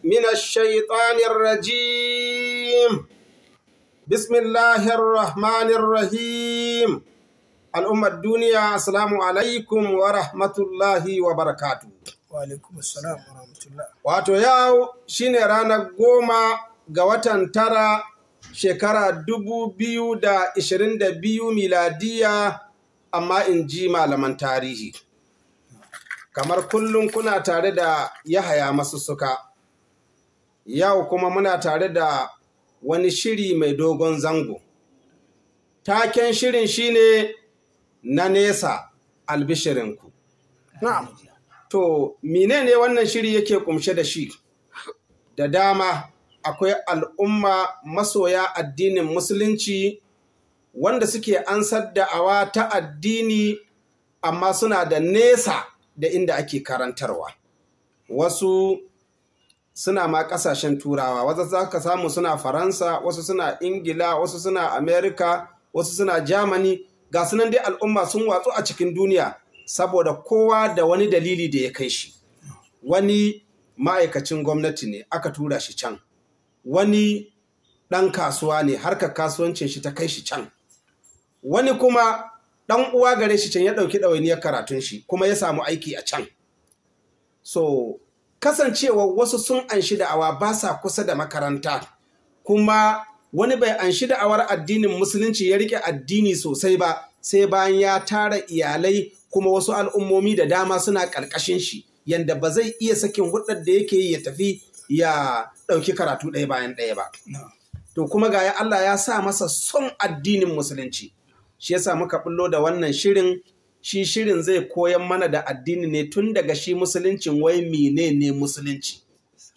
من الشيطان الرجيم. بسم الله الرحمن الرحيم. الأمة الدنيا، السلام عليكم ورحمة الله وبركاته. Wa alaikum assalam wa rahmatullah. Wato yau shine ranar 10 ga watan 9 shekara 2022 miladiya, amma in ji malaman tarihi. Kamar kullum kuna tare da Yahaya Masussuka. Yau kuma muna tare da wani shiri mai dogon zango. Taken shirin shine na nesa albishirinku. Na'am. To, menene wannan shiri yake kumshe da shi? Da dama akwai al'umma masoya addinin musulunci wanda suke ansar da'awa ta addini, amma suna da nesa da inda ake karantarwa. Wasu suna ma ƙasashen turawa, wasu za ka samu suna Faransa, wasu suna Ingila, wasu suna Amerika, wasu suna Germany. Ga sunan dai al'umma sun watsu a cikin duniya saboda kowa da wani dalili da ya kai shi. Wani ma'aikacin gwamnati ne aka tura shi can, wani ɗan kasuwa ne harkar kasuwancin shi ta kai shi can, wani kuma ɗan uwa gare shi can ya ɗauki ɗawainiyar karatun shi kuma ya samu aiki a can. So kasancewa wasu sun anshi da'awa ba sa kusa da makaranta, kuma wani bai anshi da'awar addinin musulunci ya rike addini sosai ba sai bayan ya tara iyalai, kuma wasu al'ummomi da dama suna ƙarƙashin shi, yanda ba zai iya sakin hudar da yake yi ya tafi ya ɗauki karatu ɗaya bayan ɗaya ba. To kuma ga ya Allah ya sa masa son addinin musulunci. Shi yasa muka bullo da wannan shirin. Shi shirin zai koyan mana da addini ne tun daga shi musuluncin, wai menene musulunci,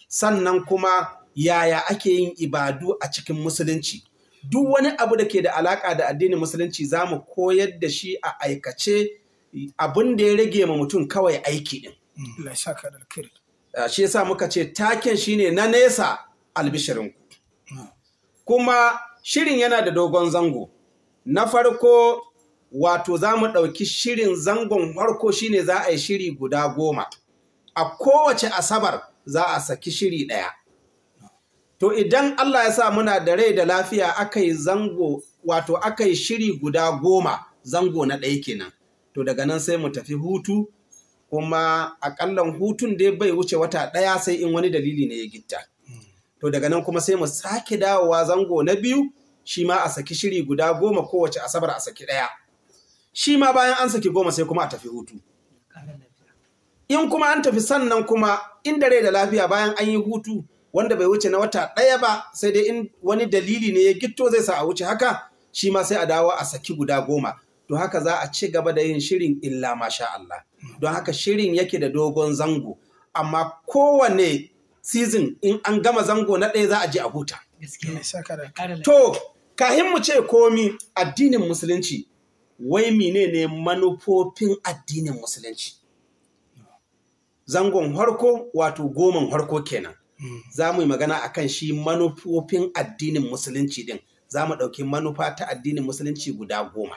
sannan kuma yaya ake yin ibadu a cikin musulunci. Duk wani abu da ke da alaka da addinin musulunci za mu koyar da shi a aikace. Abin da ya rage ma mutum kawai aiki din. Allah ya saka da alkhairi. Shi yasa muka ce taken shine na nesa albishirinku. Kuma shirin yana da dogon zango. Na farko, wato za mu ɗauki shirin zangon farko shine za a yi shiri guda 10. A kowace Asabar za a saki shiri ɗaya. To idan Allah ya sa muna da rai da lafiya aka yi zango, wato aka yi shiri guda 10, zango na ɗaya kenan. To daga nan sai mu tafi hutu, kuma aƙallan hutun dai bai wuce wata ɗaya sai in wani dalili ne ya gitta. To daga nan kuma sai mu sake dawowa zango na biyu, shi ma a saki shiri guda 10, kowace Asabar a saki ɗaya. Shi ma bayan an saki 10 sai kuma a tafi hutu. In kuma an tafi sannan kuma inda rai da lafiya bayan an yi hutu wanda bai wuce na wata ɗaya ba, sai dai in wani dalili ne ya gitto zai sa a wuce haka, shi ma sai a dawo a saki guda 10. To haka za a ci gaba da yin shirin illa masha Allah. Don haka shirin yake da dogon zango, amma kowane season in an gama zango na ɗaya za a je a huta. Allah ya saka da alkhairi. To, kahin mu ce komi, addinin musulunci, wai menene manufofin addinin musulunci? Zangon harko, wato 10 harko kenan. Za mu yi magana akan shi manufofin addinin musulunci din. Za mu ɗauki manufa ta addinin musulunci guda 10.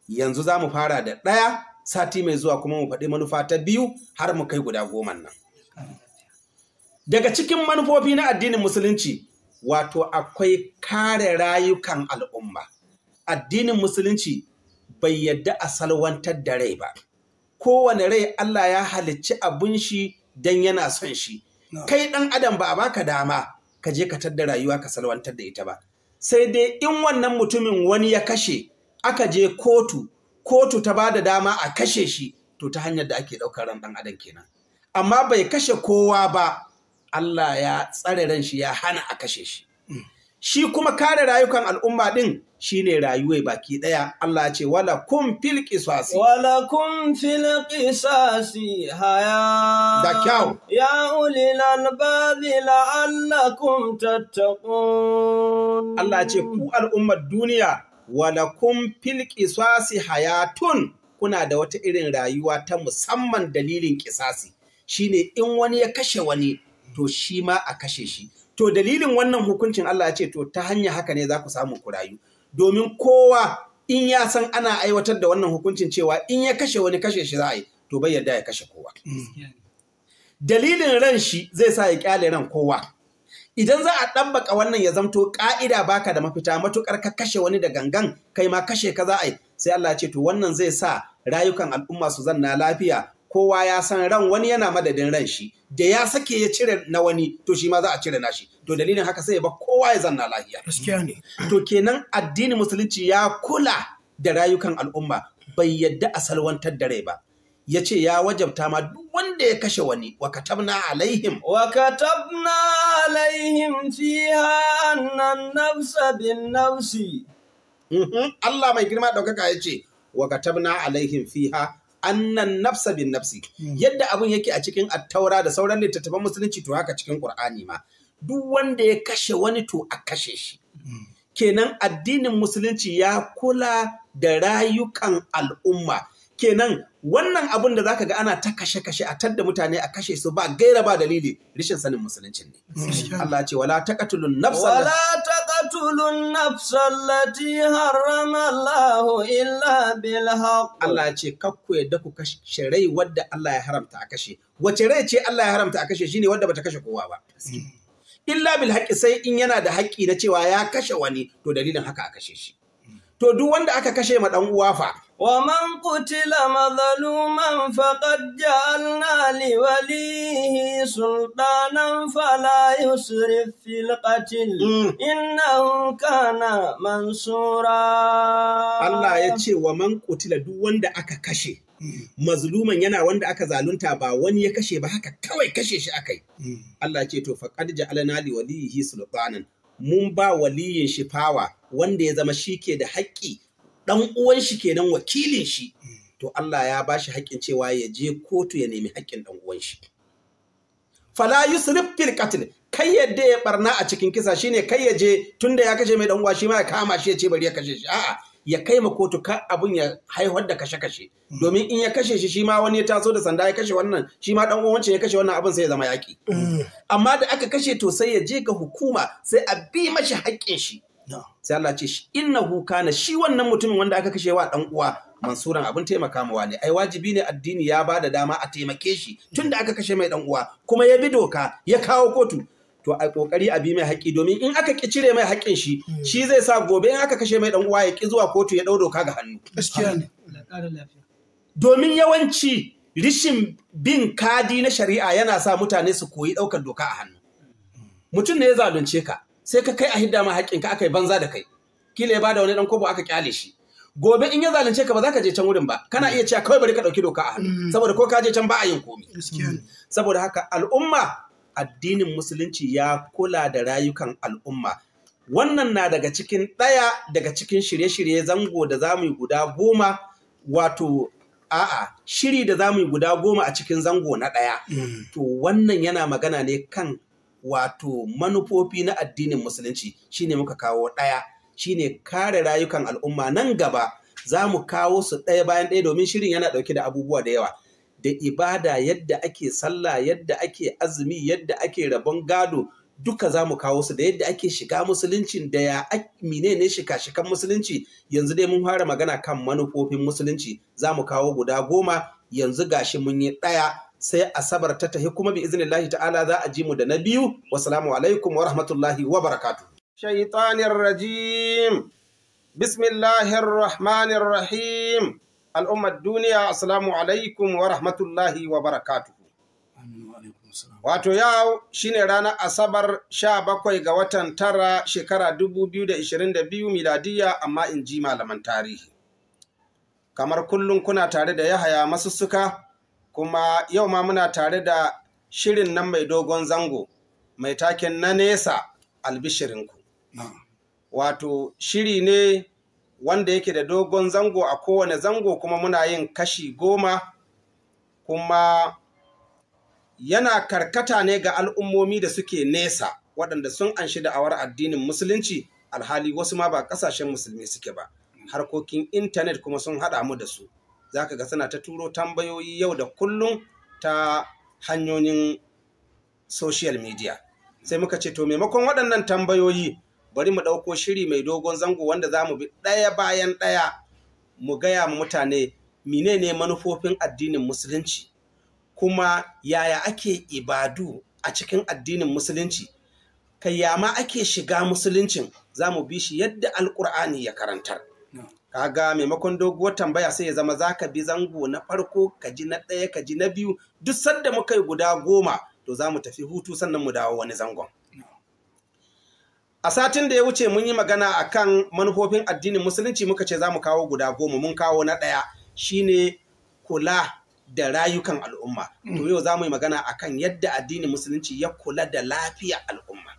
Yanzu za mu fara da 1, sati mai zuwa kuma mu faɗi manufa ta 2 har mu kai guda 10 nan. Daga cikin manufofi na addinin musulunci, wato akwai kare rayukan al'umma. Addinin musulunci bai yadda a salwantar da rai ba. Kowane rai Allah ya halicci abun shi don yana son shi. Kai ɗan adam ba a baka dama ka je ka tadda rayuwa ka salwantar da ita ba. Sai dai in wannan mutumin wani ya kashe, aka je kotu, kotu ta ba da dama a kashe shi, to ta hanyar da ake ɗaukar ran ɗan adam kenan. Amma bai kashe kowa ba, Allah ya tsare ran shi ya hana a kashe shi. Shi kuma kare rayukan al'umma ɗin shine rayuwai baki ɗaya. Allah ya ce wala kun fil qisasi. Wala kun fil qisasi haya. Da kyau. Ya ulil albabi la'allakum tattaqun. Allah ya ce ku al'ummar duniya wala kun fil qisasi hayatun, kuna da wata irin rayuwa ta musamman dalilin qisasi. Shine in wani ya kashe wani to shi ma a kashe shi. To dalilin wannan hukuncin Allah ya ce to ta hanya haka ne za ku samu ku rayu. Domin kowa in ya san ana aiwatar da wannan hukuncin cewa in ya kashe wani kashe shi za a yi, to bai yarda ya kashe kowa. Dalilin ran shi zai sa ya kyale ran kowa. Idan za a ɗabbaka wannan ya zamto ƙa'ida baka da mafita, matuƙar ka kashe wani da gangan kai ma kashe ka za a yi. Sai Allah ya ce to wannan zai sa rayukan al'umma su zanna lafiya, kowa ya san ran wani yana madadin ran shi, da ya sake ya cire na wani to shi ma za a cire nashi. To dalilin haka sai ya ba kowa ya zanna lafiya. Gaskiya ne. To kenan addinin musulunci ya kula da rayukan al'umma, bai yadda a salwantar da rai ba. Ya ce ya wajabta ma duk wanda ya kashe wani, wa katabna alaihim. Wa katabna alaihim fiha annan nafsa bin nafsi. Allah mai girma ɗaukaka ya ce wa katabna alaihim fiha annan nafsa bin nafsi. Yadda abun yake a cikin attaura da sauran littattafan musulunci, to haka cikin Qur'ani ma. Duk wanda ya kashe wani to a kashe shi. Kenan addinin musulunci ya kula da rayukan al'umma. Kenan wannan abun da zaka ga ana ta kashe-kashe, a tadda mutane a kashe su ba gaira ba dalili, rishin sanin musuluncin ne. Allah ce wala taqtulun nafsa wala taqtulun nafsa allati harrama Allahu illa bil haqq. Allah ce kakku yadda ku kashe rai wadda Allah ya haramta a kashe. Wace rai ce Allah ya haramta a kashe? Shine wadda bata kashe kowa ba. Illa bil haqqi, sai in yana da haƙƙi na cewa ya kashe wani, to dalilin haka a kashe shi. To duk wanda aka kashe ma dan uwa fa, wa man qutila madhluman faqad ja'alna li walihi sultanan fala yusrif fil qatl innahu kana mansura. Allah ya ce wa man qutila, duk wanda aka kashe mazluman, yana wanda aka zalunta, ba wani ya kashe ba, haka kawai kashe shi akai. Allah ya ce to faqad ja'alna li walihi sultanan, mun ba waliyin shi fawa, wanda ya zama shi ke da haƙƙi, ɗan uwan shi kenan, wakilin shi. To Allah ya ba shi haƙƙin cewa ya je kotu ya nemi haƙƙin ɗan uwan shi. Fala yusrif fil qatl, kai yadda ya barna a cikin kisa, shine kai ya je tunda ya kashe mai ɗan uwa shi ma ya kama shi ya ce bari ya kashe shi. A'a, ya kai ma kotu, ka abun ya haihuwar da kashe-kashe. Domin in ya kashe shi, shi ma wani ya taso da sanda ya kashe wannan, shi ma dan uwan ya kashe wannan, abun sai ya zama yaki. Amma da aka kashe to sai ya je ga hukuma, sai a bi mashi haƙƙin shi. Sai Allah ce innahu kana, shi wannan mutumin wanda aka kashe wa dan uwa, mansuran, abin taimaka mawa ne. Ai wajibi ne, addini ya ba da dama a taimake shi tunda aka kashe mai dan uwa kuma ya bi doka ya kawo kotu. To a kokari a bi mai haƙƙi, domin in aka ki cire mai haƙƙin shi, shi zai sa gobe in aka kashe mai dan uwa ya ki zuwa kotu ya ɗau doka ga hannu. Gaskiya ne. Domin yawanci rishin bin kadi na shari'a yana sa mutane su koyi ɗaukar doka a hannu. Mutum ne ya zalunce ka, sai ka kai a hidda ma haƙƙinka, aka yi banza da kai. Kila ya bada wani ɗan kobo aka kyale shi. Gobe in ya zalunce ka ba za ka je can wurin ba, kana iya cewa kawai bari ka ɗauki doka a hannu, saboda ko ka je can ba a yin komi. Saboda haka al'umma, addinin musulunci ya kula da rayukan al'umma. Wannan na daga cikin ɗaya daga cikin shirye-shirye zango da za mu yi guda 10, wato a'a shiri da za mu yi guda 10 a cikin zango na ɗaya. To wannan yana magana ne kan wato manufofi na addinin musulunci, shine muka kawo ɗaya, shine kare rayukan al'umma. Nan gaba za mu kawo su ɗaya bayan ɗaya, domin shirin yana ɗauke da abubuwa da yawa. Da ibada, yadda ake sallah, yadda ake azumi, yadda ake rabon gado, duka za mu kawo su, da yadda ake shiga musuluncin, da ya menene shika-shikan musulunci. Yanzu dai mun fara magana kan manufofin musulunci, za mu kawo guda 10. Yanzu gashi mun yi ɗaya, sai asabar ta tahi kuma bi iznillahi ta'ala za a ji mu da na biyu. Wassalamu alaikum wa rahmatullahi wa barakatuh. Shaitanir rajim. Bismillahir rahmanir rahim. Al'ummar duniya, assalamu alaikum wa rahmatullahi wa barakatuhu. Wato yau shine ranar Asabar 17 ga watan 9 shekara 2022 miladiya, amma in ji malaman tarihi. Kamar kullum kuna tare da Yahaya Masussuka, kuma yau ma muna tare da shirin nan mai dogon zango, mai taken na nesa albishirinku. Wato shiri ne wanda yake da dogon zango, a kowane zango kuma muna yin kashi 10, kuma yana karkata ne ga al'ummomi da suke nesa, waɗanda sun anshi da'awar addinin musulunci, alhali wasu ma ba ƙasashen musulmi suke ba. Harkokin intanet kuma sun haɗa mu da su. Za ka ga suna ta turo tambayoyi yau da kullum ta hanyoyin social media. Sai muka ce to maimakon waɗannan tambayoyi, bari mu ɗauko shiri mai dogon zango wanda za mu bi ɗaya bayan ɗaya mu gaya ma mutane menene manufofin addinin musulunci, Kuma yaya ake ibadu a cikin addinin musulunci, kai ya ma ake shiga musuluncin, za mu bi shi yadda Alƙur'ani ya karantar. Kaga maimakon doguwar tambaya sai ya zama za ka bi zango na farko, ka ji na ɗaya, ka ji na biyu. Duk sanda muka yi guda 10 to za mu tafi hutu sannan mu dawo wani zangon. A satin da ya wuce mun yi magana akan manufofin addinin musulunci, muka ce za mu kawo guda 10, mun kawo na ɗaya shine kula da rayukan al'umma. To yau za mu yi magana akan yadda addinin musulunci ya kula da lafiyar al'umma.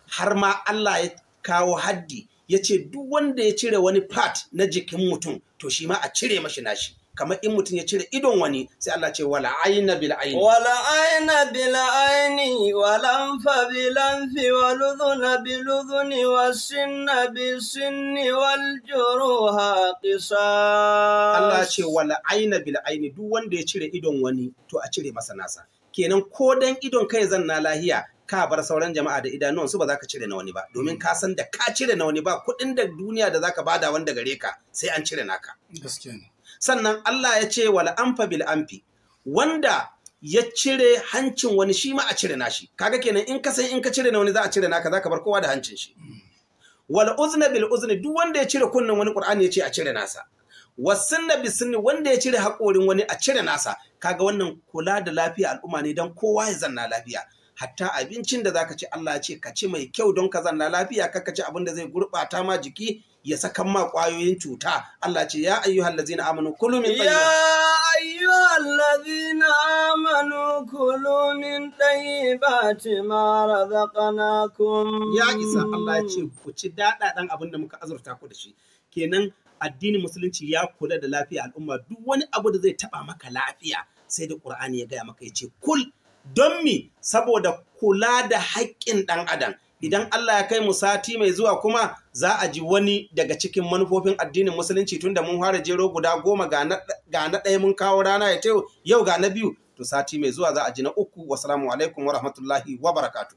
Har ma Allah ya kawo haddi ya ce duk wanda ya cire wani part na jikin mutum to shi ma a cire mashi nashi. Kamar in mutum ya cire idon wani sai Allah ce wala aina bil aini, wala aina bil aini, wal anfa bil anfi, wal udhuna bil udhuni, was sinna bis sinni, wal juruha qisas. Allah ce wala aina bil aini, duk wanda ya cire idon wani to a cire masa nasa. Kenan ko dan idon kai zanna lahiya, ka bar sauran jama'a da idanuwan su ba za ka cire na wani ba, domin ka san da ka cire na wani ba kuɗin da duniya da zaka bada wanda gare ka sai an cire naka. Gaskiya ne. Sannan Allah ya ce wal anfa bil anfi, wanda ya cire hancin wani shi ma a cire nashi. Kaga kenan in ka san in ka cire na wani za a cire naka, zaka bar kowa da hancin shi. Wal uzna bil uzni, duk wanda ya cire kunnen wani Qur'ani ya ce a cire nasa. Wasunna bis sunni, wanda ya cire haƙorin wani a cire nasa. Kaga wannan kula da lafiya al'umma ne don kowa ya zanna lafiya. Hatta abincin da zaka ci Allah ya ce ka ci mai kyau don ka zanna lafiya, kar ka ci abin da zai gurɓata ma jiki ya sakan ma ƙwayoyin cuta. Allah ce ya ayyuhal ladzina amanu kulu min Ya ayyuhal ladzina amanu kulu min tayyibati ma razaqnakum. Ya isa Allah ya ce ku ci daɗaɗan abin da muka azurta ku da shi. Kenan addinin musulunci ya kula da lafiya al'umma. Duk wani abu da zai taɓa maka lafiya sai da Qur'ani ya gaya maka ya ce kul. Don mi? Saboda kula da haƙƙin ɗan adam. Idan Allah ya kai mu sati mai zuwa kuma za a ji wani daga cikin manufofin addinin musulunci, tunda mun fara jero guda 10, ga na ɗaya mun kawo rana ya yau ga na 2, to sati mai zuwa za a ji na 3. Wassalamu alaikum wa rahmatullahi wa barakatuh.